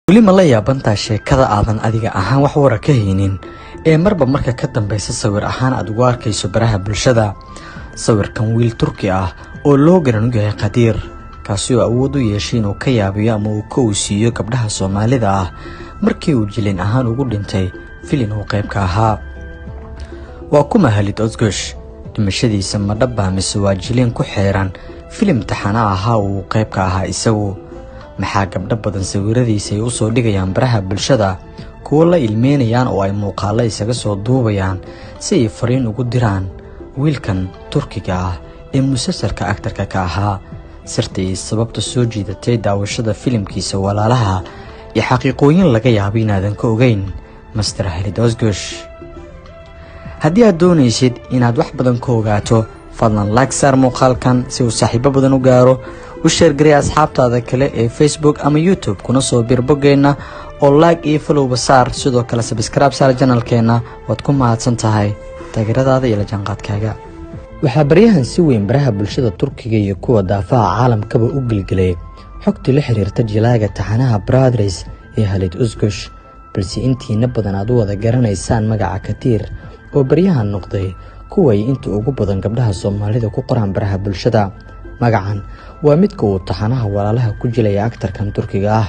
Weli ma la yaabantaa sheekada aadan adiga ahaan wax wara ka haynin ee marba marka ka dambaysa sawir ahaan aad ugu arkayso baraha bulshada? Sawirkan wiil Turki ah oo loo garan yahay Qadiir, kaasi oo awood u yeeshay inuu ka yaabiyo ama uu ka owsiiyo gabdhaha Soomaalida ah markii uu jilin ahaan ugu dhintay filin uu qayb ka ahaa. Waa kuma Halit Özgüç? Dhimashadiisa ma dhab mise waa jiliin ku xeeran filim taxana ahaa uu qayb ka ahaa isagu? Maxaa gabdho badan sawiradiisa ay u soo dhigayaan baraha bulshada, kuwo la ilmeynayaan oo ay muuqaallo isaga soo duubayaan si ay fariin ugu diraan wiilkan Turkiga ah ee musalsalka aktarka ka ahaa? Sirta iyo sababta soo jiidatay daawashada filimkiisa Walaalaha iyo xaqiiqooyin laga yaabo inaadan ka ogeyn Master Halit Özgüç. Haddii aad doonaysid inaad wax badan ka ogaato, fadlan like saar muuqaalkan si uu saaxiibo badan u gaaro, u share garee asxaabtaada kale ee Facebook ama YouTube, kuna soo bir boggeenna oo like iyo followba saar. Sidoo kale subscribe saar channelkeenna. Waad ku mahadsan tahay taageeradaada iyo la jaanqaadkaaga. Waxaa baryahan si weyn baraha bulshada Turkiga iyo kuwa daafaha caalamkaba u gelgelay xogtii la xiriirta jilaaga taxanaha Brothers ee Halit Özgüç, balse intiina badan aad u wada garanaysaan magaca Katiir, oo baryahan noqday kuway inta ugu badan gabdhaha Soomaalida ku qoraan baraha bulshada. Magacan waa midka uu taxanaha Walaalaha ku jilaya aktarkan Turkiga ah.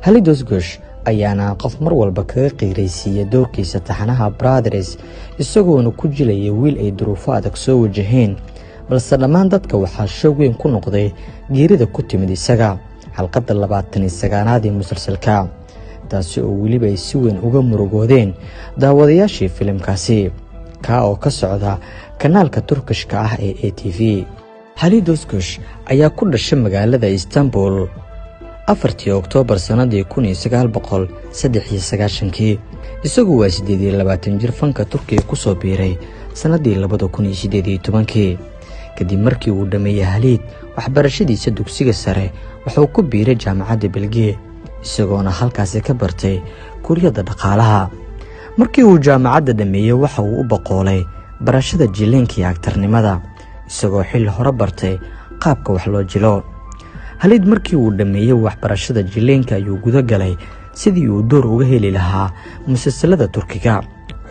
Halit Özgüç ayaana qof mar walba kaga qiiraysiiya doorkiisa taxanaha Brothers, isagoona ku jilaya wiil ay duruufo adag soo wajaheen, balse dhammaan dadka waxaa shoog weyn ku noqday geerida ku timid isaga xalqadda 29aad ee musalsalka, taasi oo weliba ay si weyn uga murugoodeen daawadayaashii filimkaasi, kaa oo ka socda kanaalka Turkishka ah ee ATV. Halit Özgüç ayaa ku dhashay magaalada Istanbul 4-tii Oktoobar sannadii 1993-kii. Isagu waa 28 jir, fanka Turkiga ku soo biiray sannadii 2018-kii. Kadib markii uu dhammeeyey Haliid waxbarashadiisa dugsiga sare, wuxuu ku biiray Jaamacadda Belgiye, isagoona halkaasi ka bartay kuryadda dhaqaalaha. Markii uu jaamacadda dhammeeyey, waxa uu u baqoolay barashada jileenka iyo agtarnimada, isagoo xilli hore bartay qaabka wax loo jilo. Haliid markii uu dhammeeyey waxbarashada jileenka ayuu guda galay sidii uu door uga heli lahaa musalsalada Turkiga,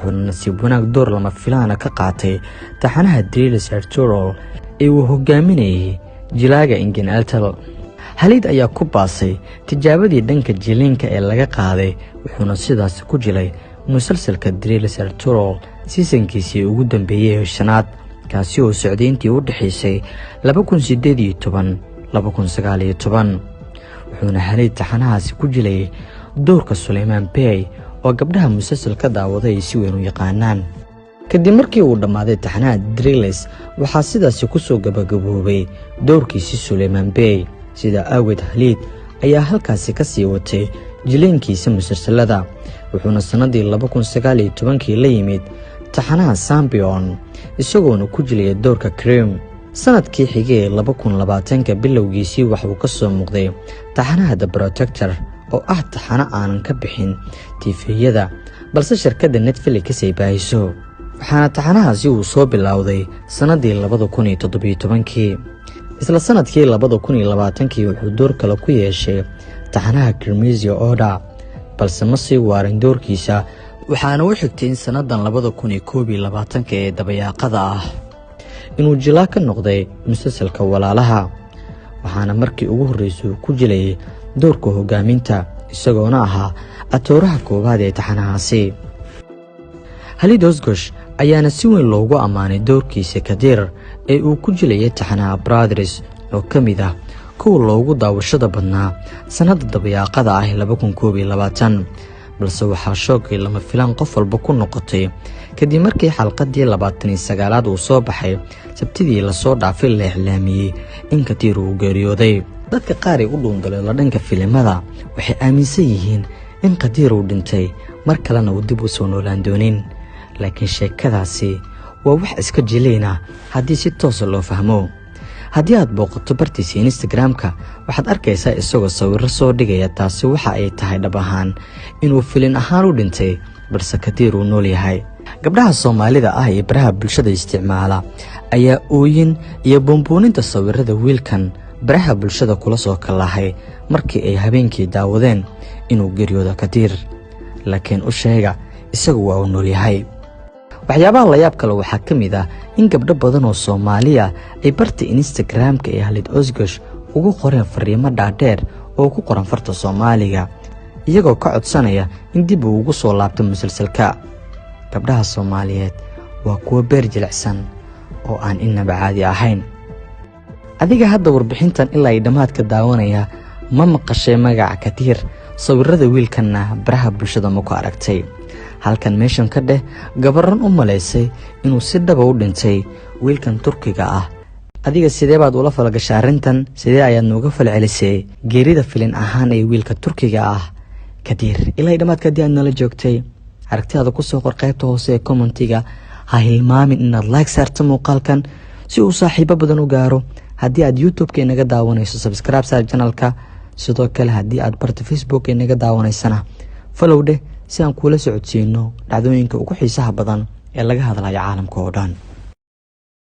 wuxuuna nasiib wanaag door lama filaana ka qaatay taxanaha Dirilis Ertugrul ee uu hogaaminayay jilaaga Engin Altan. Haliid ayaa ku baasay tijaabadii dhanka jiliinka ee laga qaaday, wuxuuna sidaas ku jilay musalsalka Dirilis Ertugrul seasonkiisii ugu dambeeyey ee shanaad, kaasi oo socday intii u dhexaysay 2018, 2019. Wuxuuna Haliid taxanahaasi ku jilayay doorka Suleymaan Bey, oo gabdhaha musalsal ka daawaday ay si weyn u yaqaanaan. Kadib markii uu dhammaaday taxanaha Dirilis, waxaa sidaasi ku soo gabagaboobay doorkiisii Suleymaan Bey. Sidaa aaweed Haliid ayaa halkaasi ka sii watay jileenkiisa musalsalada, wuxuuna sannadii 2019-kii la yimid taxanaha Sambion, isagoona ku jilaya doorka Krim. Sanadkii xigay ee 2020-ka bilowgiisii, waxauu ka soo muuqday taxanaha The Protector, oo ah taxano aanan ka bixin TVyada, balse shirkadda Netflix ay baahiso, waxaana taxanahaasi uu soo bilowday sannadii 2017-kii. Isla sanadkii 2020-kii wuxuu door kale ku yeeshay taxanaha Kırmızı Oda, balse ma sii waarin doorkiisa, waxaana u xigtay in sannadan 2021-ka ee dabayaaqada ah inuu jilaa ka noqday musalsalka Walaalaha, waxaana markii ugu horreysay uu ku jilayay doorka hogaaminta, isagoona ahaa atooraha koowaad ee taxanahaasi. Halit Özgüç ayaana si weyn loogu ammaanay doorkiisa Kadir ee uu ku jilayay taxanaha Brothers, oo ka mid ah kuwa loogu daawashada badnaa sannadda dabayaaqada ah 2021. Balse waxaa shoogay lama filaan qof walba ku noqotay kadib markii xalqadii 29aad uu soo baxay Sabtidii lasoo dhaafay la iclaamiyey in Kadiir uu geeriyooday. Dadka qaar ee u dhuundaleelo dhanka filimada waxay aaminsan yihiin in Kadiir uu dhintay, mar kalena uu dib u soo noolaan doonin, laakiin sheekadaasi waa wax iska jilayna haddii si toosa loo fahmo. Haddii aad booqato bartiisa Instagram-ka, waxaad arkaysaa isagoo sawirro soo dhigaya. Taasi waxa ay tahay dhab ahaan inuu filin ahaan u dhintay, balse Kadiir uu nool yahay. Gabdhaha Soomaalida ah ee baraha bulshada isticmaala ayaa ooyin iyo buunbuuninta sawirada wiilkan baraha bulshada kula soo kallahay markii ay habeenkii daawadeen. Inuu geeriyoodo Kadiir, laakiin u sheega, isagu waa uu noolyahay. Waxyaabaha layaab kale waxaa ka mid ah in gabdho badan oo Soomaaliya ay barta Instagram-ka ee Halid Osgosh ugu qoreen fariimo dhaadheer oo ku qoran farta Soomaaliga, iyagoo ka codsanaya in dib uu ugu soo laabto musalsalka. Gabdhaha Soomaaliyeed waa kuwo beer jilicsan oo aan inaba caadi ahayn. Adiga hadda warbixintan ilaa ay dhammaadka daawanaya, ma maqashay magaca Kadiir? Sawirada wiilkanna baraha bulshada ma ku aragtay? Halkan meeshan ka dheh gabaran u malaysay inuu si dhaba u dhintay wiilkan Turkiga ah. Adiga sidee baad ula falgashay arrintan? Sidee ayaad nooga falcelisay geerida filin ahaan ee wiilka Turkiga ah Kadiir? Ilaa ay dhammaadka haddii aad nala joogtay, aragtidaada kusoo qor qaybta hoose ee commentiga. Ha hilmaamin inaad like saarto muuqaalkan si uu saaxiibo badan u gaaro. Haddii aad YouTube-ka inaga daawanayso, subscribe saar channelka. Sidoo kale, haddii aad barta Facebook inaga daawanaysana, follow dheh si aan kuula socodsiino dhacdooyinka ugu xiisaha badan ee laga hadlayo caalamka oo dhan.